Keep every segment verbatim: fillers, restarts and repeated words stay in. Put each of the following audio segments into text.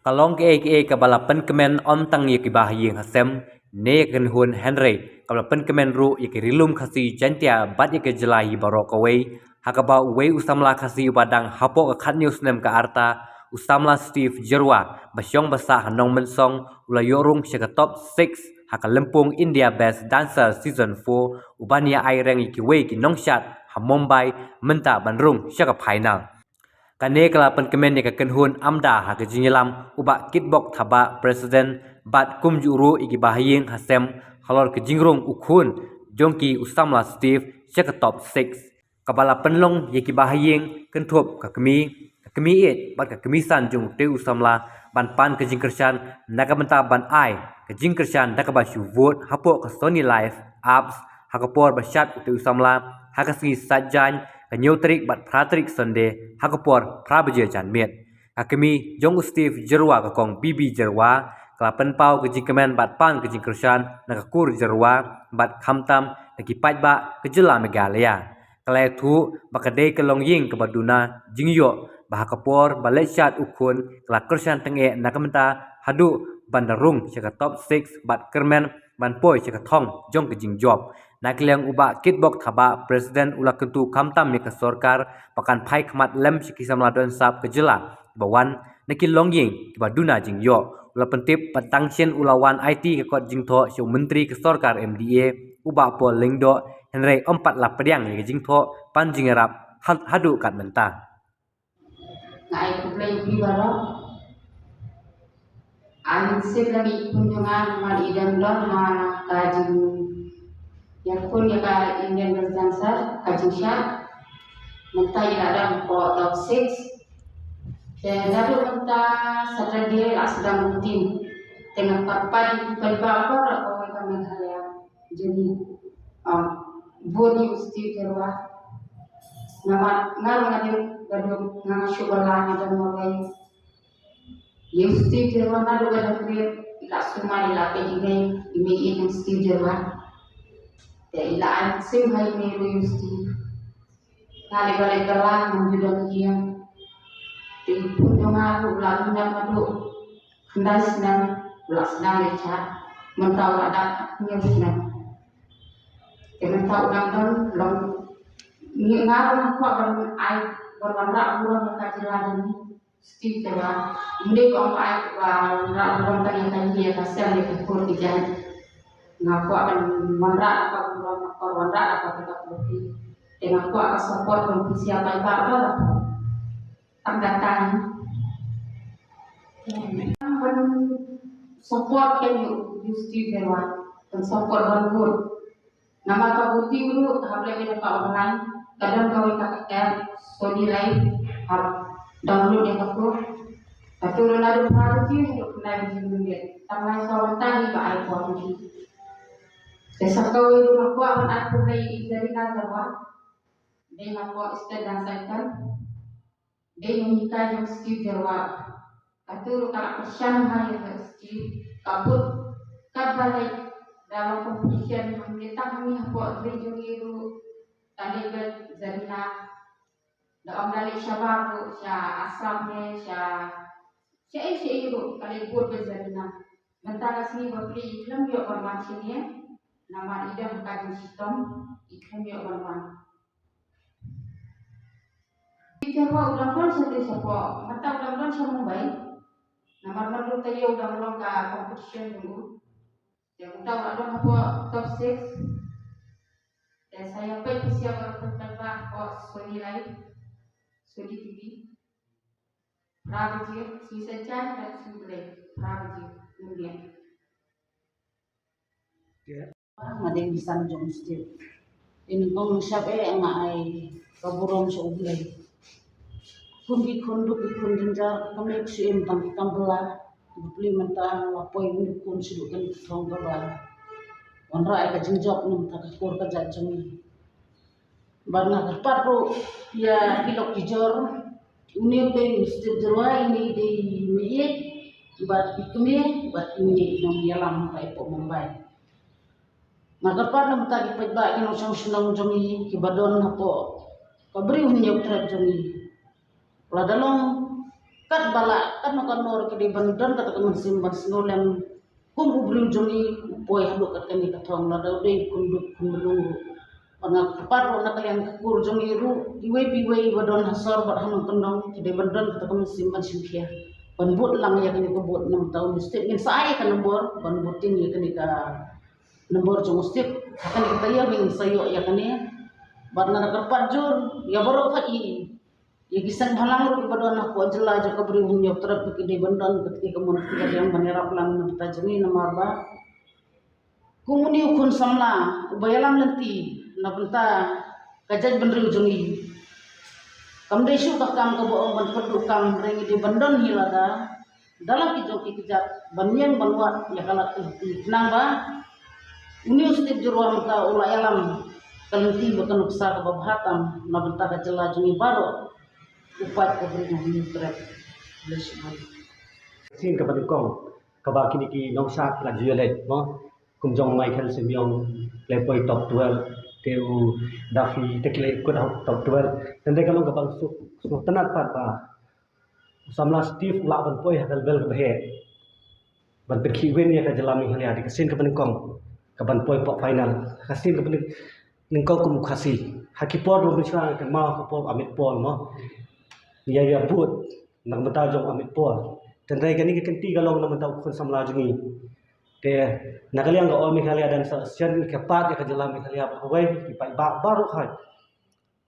Ka long kaei kaei kaba la pynkmen ym tang ïa ki bahaïing hasem ne ka kynhun, hynrei kaba la pynkmen ruh ïa ki ri lum Khasi Jaiñtia bad ïa ka jylla hi baroh kawei, ha kaba uwei u samla Khasi uba dang hapoh ka khatñiew snem ka rta, u samla Steve Jyrwa, ba shong ba sah ha Nongmynsong, u la ïoh rung sha ka top six ha ka lympung India Best Dancer Season four, uban ïa ai reng ïa kiwei ki nongshad ha Mumbai mynta ban rung sha ka final. Kane ka la pynkmen ïa ka kynhun AMDA ha ka jingïalam u Bah Kitbok Thabah, President, bad kumjuh ruh ïa ki bahaïing hasem halor ka jingrung u khun jong ki, u samla Steve, sha ka top six. Kaba la pynlong ïa ki bahaïing kynthup ka kmie, ka kmie ïeit bad ka kmie san jong utei u samla ban pan ka jingkyrshan na ka bynta ban ai ka jingkyrshan da kaba shu vote hapoh ka Sony Live apps ha ka por ba shad utei u samla ha ka sngi Saitjaiñ, ka hynñiew tarik bad phra tarik Sunday, ha ka por phra baje janmiet. Ka kmie jong u Steve Jyrwa, ka Kong Bibi Jyrwa, ka la pynpaw ka jingkmen bad pan ka jingkyrshan na ka kur Jyrwa bad khamtam na ki paidbah ka jylla Meghalaya. Ka la ïathuh ba ka dei ka longïing kaba duna jingïoh ba ha ka por ba leit shad u khun ka la kyrshan tyngeh na ka bynta haduh ban da rung sha ka top six bad kyrmen ban poi sha ka thong jong ka jingjop. Na ka liang u Bah Kitbok Thabah, President, u la kyntu khamtam ïa ka sorkar ba kan phai khmat lem sha ki samla don sap ka jylla ba wan na ki longïing kiba duna jingïoh. U la pyntip ba tang shen u la wan aiti ka kot jingthoh sha u Myntri ka sorkar M D A, u Bah Paul Lyngdoh, hynrei ym pat la pdiang ïa ka jingthoh pan jingïarap had-, haduh kat mynta. Nga ai khublei ïa phi baroh. Ai mynsiem lem ïa i khun jong nga namar i dang don ha ka jingïakhun ïa ka Indian Best Dancer, ka jingshad. Mynta i la don hapoh top six. Te naduh mynta Saturday la sdang rutin. Te nga kyrpad ïa phi paidbah baroh kawei ka Meghalaya jong ngi, ah, vote ïa u Steve Jyrwa. Namar nga ruh nga dei ba duk, nga shu ba la, nga don marwei. Ïa u Steve Jyrwa naduh ba dang rit, i la sumar, i la peit ïa i mei, i mei ïa u Steve Jyrwa. Te i la ai mynsiem ha i mei ruh ïa u Steve. Nga leh ba leh ba la, ngam ju don ïing. Te i khun jong nga ruh u la lyngngoh naduh khyndai snem, u la sdang leit shad. Mynta u la dap hynñiew snem. Te mynta u dang don long. Ngi, nga ruh nga kwah ban ai, ban wanrah burom ïa ka jylla jong ngi. Steve Jyrwa. Ym dei ban ai ban wanrah burom tang ïa ka ïing ïa ka sem ïa ka kur ki jait. Nga kwah ban wanrah ka burom, ka wanrah ka, ka trophy. Te nga kwah ka support jong phi sha paidbah baroh. Tang kata hi. Ban support ïa u Steve Jyrwa. Ban support ban vote. Namar ka voting ruh hap leh da ka online, ka don kawei ka app Sony Live, hap download ïa kato. Kato ruh naduh phra baje haduh khyndai baje mynmiet. Tang lai saw nangta hi ba ai por hi. Te sa kawei ruh nga kwah ban ai khublei ïa i Zarina Jyrwa. Dei na ka Eastern Dance Circle. Dei nonghikai jong Steve Jyrwa. Kato ruh ka la kyrshan bha ïa ka Steve, ka bud katba leit da long competition, hangne tang hangne hapoh ri jong ngi ruh ka leit bad Zarina. Da ong da leit shabar ruh sha Assam ne sha, shaei shaei ruh ka leit bud bad Zarina. Mynta ka sngi bapli i khlem ïoh ban wan shane, namar i don ha ka jingshitom, i khlem ïoh ban wan. Teacher ba u dang don sha te shapoh, mynta u dang don sha Mumbai. Namar mynta u taïew u dang long ka competition jong u. Te mynta u la don hapoh top six. Te sa ïa peit phi sha baroh phi peit ba hapoh Sony Live, Sony T V. Phra baje, sngi Saitjaiñ bad sngi Blei, phra baje mynmiet. Nga dei i san jong u Steve. Te nyngkong nyngshap eh nga ai ka burom sha U Blei. Khun ki khun duk ki khun jynjar, ka mei ka shu im tang ki kam bylla. Bapli mynta la poi une u khun shaduh kane ka thong kaba wanrah ïa ka jingjop na ka bynta ka kur ka jait jong ngi. Bad nga kyrpad ruh ïa ki lok ki jor, une u dei u Steve Jyrwa, ine i dei i mei ïeit, bad i kmie, bad ine i nongïalam ka hapoh Mumbai. Nga kyrpad na ka bynta ki paidbah ki nongshong shnong jong ngi kiba don hapoh ka Bri u Hynñiewtrep jong ngi. Lada long Kat ba lah, kat no kat no ruh ki dei ban don kata ka mynsiem ban sngewlem kum u briew jong ngi u poi haduh kat kane ka thong, lada u dei khun duk khun mlung ruh. Bad nga kyrpad ruh na ka liang ka kur jong ngi ruh, iwei pa iwei ba don ha sor bad ha nongkyndong, ki dei ban don kata ka mynsiem ban shim khia ban bud lang ïa kane ka vote. Namar ta u state ngin sa ai ïa ka nombor ban voting ïa kane ka nombor jong u state. Ha kane ka taïew ngin sa ïoh ïa kane. Bad nga da kyrpad jur ïa baroh ka i Ïa ki seng bhalang ruh kiba don hapoh jylla jong ka Bri u Hynñiewtrep, ki dei ban don kata ka mon kata ka liang ban ïarap lang na bynta jong ngi, namar ba kum une u khun samla uba ïalam lynti na bynta ka jaitbynriew jong ngi. Kam dei shuh ka kam kaba ong ban kyrduh kam, hynrei ngi dei ban don hi lada da la ki jong ki kjat ban ïeng ban wad ïa ka lad ka lynti, khnang ba une u Steve Jyrwa mynta u la ïalam ka lynti bad ka nuksa kaba bha tam na bynta ka jylla jong ngi baroh. U paid ka Bri u Hynñiewtrep. Khublei shibun. Sien kaba nyngkong kaba kine ki nongshad ki la ju ïaleit mo, kum jong Michael Semiong, Khlei poi top twelve, te u Daffy, te ki la kut ha top twelve. Tang dei ka long kaba suk suk tnat pat ba u samla Steve u lah ban poi ha ka level kaba heh ban pynkhih win ïa ka jylla Meghalaya. Dei ka sien kaba nyngkong kaban poi pop final. Ka sien kaba nyng- nyngkong kum u Khasi. Ha ki por ba mynshuwa ka maw ka por Amit Paul mo, ïa ïa bud na ka bynta jong Amit Paul. Tang dei kane ka kynti ka long na ka bynta u khun samla jong ngi. Te na ka liang ka All Meghalaya Dancers Association ka pat ïa ka jylla Meghalaya bad kawei ki paidbah baroh hai.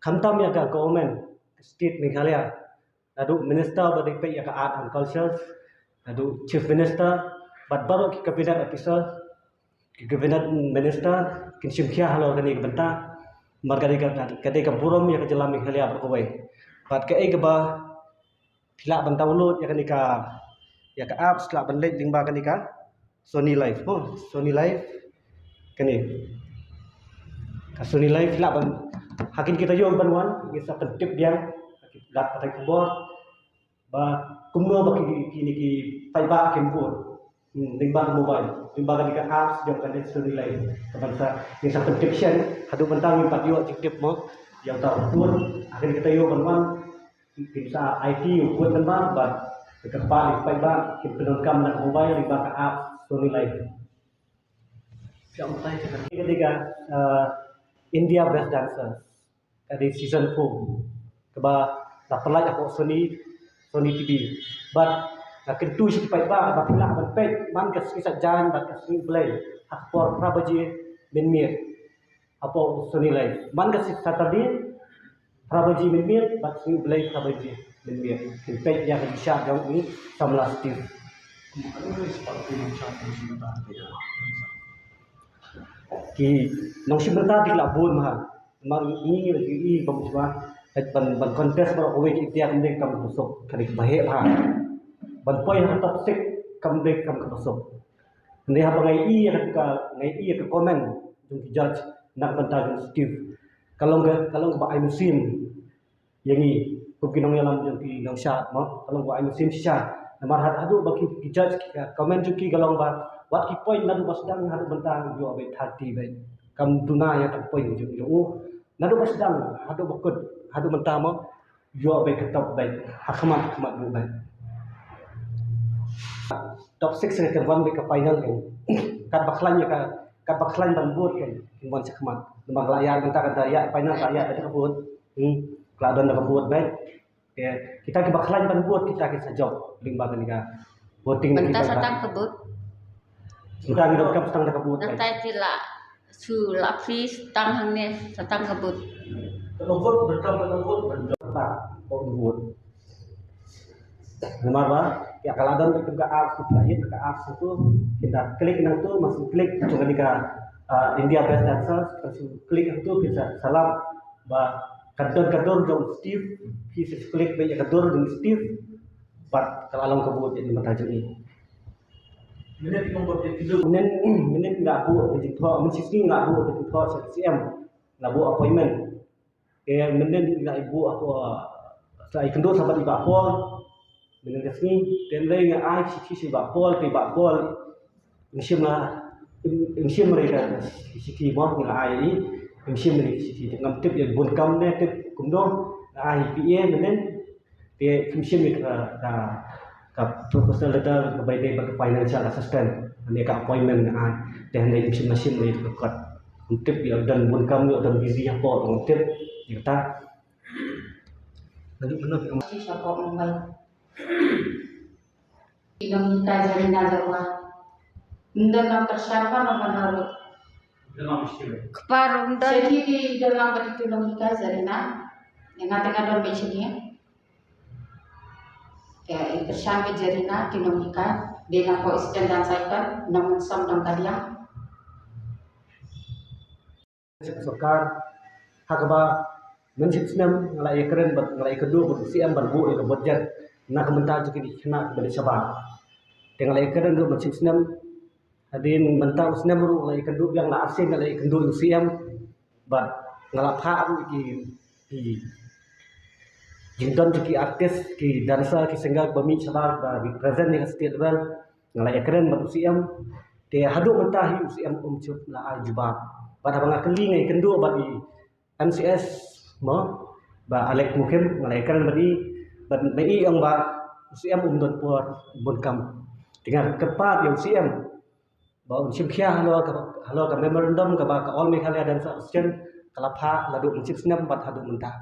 Khamtam ïa ka government state Meghalaya, naduh minister ba dei peit ïa ka art and culture, naduh chief minister bad baroh ki cabinet officer, ki cabinet minister kin shim khia halor kane ka bynta. Namar ka dei ka, ka dei ka burom ïa ka jylla Meghalaya bad kawei. Bad kaei kaba phi lah ban download ïa kane ka, ïa ka apps, lah ban leit lyngba kane ka Sony Live, oh, Sony Live. Kane ka Sony Live lah ban, ha kine kita ïoh ban wan, ngin sa pyntip biang ha ki lad pathai khubor ba kumno ba ki, kine ki paidbah kin bud. Hmm, lyngba ka mobile, lyngba kane ka apps jong kane Sony Live. Kaban sa, ngin sa pyntip shen haduh mynta ngim pat ïoh jingtip mo ïa uta u vote. Ha kine kita ïoh ban wan, kin sa ai ki u vote number bad ka kyrpad ïa ki paidbah kin pyndonkam na ka mobile lyngba ka app Sony Live. Ka dei ka, uh, India Best Dancers, ka dei season four kaba la pynlait hapoh Sony, Sony T V. Bad nga kyntu sha ki paidbah ba phi lah ban peit man ka sngi Saitjaiñ bad ka sngi U Blei ha ka por phra baje mynmiet hapoh Sony Live. Man ka sngi Saturday phra baje mynmiet bad sngi U Blei phra baje mynmiet. Kin peit ïa ka jingshad jong u samla Steve. Ki nongshim bynta ki la bun ma. Namar ngi ngi i bam shuwa ban, ban contest baroh kawei ki ikhtiar kam dei kam ka suk, ka dei kaba heh bha. Ban poi ha top six kam dei kam ka suk. Hynrei haba nga ïohi ïa ka, nga ïohi ïa ka comment jong ki judge na ka bynta jong Steve, ka long ka, ka long kaba ai mynsiem ïa ngi kum ki nongïalam jong ki nongshad mo, ka long kaba ai mynsiem shisha. Namar had- haduh ba ki, ki judge ki, ka comment jong ki ka long ba wat ki point naduh ba sdang haduh mynta ïoh beit thirty beit. Kam duna ïa ka point jong, jong u. Naduh ba sdang haduh ba kut haduh mynta mo, ïoh beit ka top beit ha khmat khmat ruh beit. Top six ka wan beit ka final kan. Katba khlaiñ ïa ka, katba khlaiñ ban bud kan kin wan sha khmat. Namar ka la ïaid mynta ka da ïaid final ka ïaid beit ka bud. Hmm, ka la don da ka bud beit. Te kita kiba khlaiñ ban bud kita kin sa jop lyngba kane ka voting. Mynta sa tang ka bud. Mynta ngi donkam sa tang da ka bud. Nangta phi lah shu lah phi sa tang hangne sa tang ka bud. Ka vote, mynta ka vote, mynta ka vote. Namar ba ïa ka la don ka app, ka app tu, kita klik nangtu, masih klik jong kane ka, ah, India Best Dancers, masih klik nangtu, kita sa lap ba ka dur, ka dur jong Steve, phi sa klik ba ïa ka dur jong Steve. Bad ka la long ka vote ïa ka mynta jong ngi. Mynnin, mynnin nga buh ka jingthoh, mynnin shisngi nga buh ka jingthoh sha C M, nga buh appointment. Te mynnin nga buh hapoh, sa ïakynduh sa bad i Bah Paul. Mynnin ka sngi te nga ai shithi sha i Bah Paul, te i Bah Paul im shym la, im, im shym re ka shithi mo nga ai i, im shym re ka shithi. Te ngam tip ïa bun kam ne tip kumno, nga ai P A mynnin. Te kim shim ïa ka, ka, ka proposal letter kaba ïadei bad ka financial assistance. Hynrei ka appointment nga ai. Te hynrei kim shim, shim ïa ka kot. Ngam tip ïa u don bun kam, ïa u don busy hapoh, ngam tip. Ïa kata. Lanjut kena. Ki nonghikai Zarina Jyrwa. Ym don nongkyrshan, ym don nongharu. Kpa ruh ym don. Sha ki ki don lang bad ki nonghikai Zarina. Ïa nga te nga don beit shane. Ïa, ïa kyrshan beit Zarina, ki nonghikai. Dei na ko Eastern Dance Icon, Nongmynsong Dongkadiang. Sorkar, ha kaba mynshipsnem nga la ïakren bad, nga la ïakynduh bad u C M ban buh ïa ka budget na ka bynta jong kine ki khynnah kiba leit shabar. Te nga la ïakren ruh mynshipsnem, hadien mynta u snem ruh nga la ïakynduh biang, la arsien nga la ïakynduh ïa u C M bad nga la phah ruh ïa ki, ki jingdon jong ki artist, ki dancer, ki singer ba mih shabar ba mih present ïa ka state level. Nga la ïakren bad u C M, te haduh mynta hi u C M um shym la ai jubab. Bad haba nga kylli, nga ïakynduh bad i M C S mo, Bah Alex Mukhim, nga la ïakren bad i, bad ma i ong ba u C M um don por bun kam. Te nga kyrpad ïa u C M ba un shim khia halor ka, halor ka memorandum kaba ka All Meghalaya Dance Association ka la phah naduh mynshipsnem bad haduh mynta.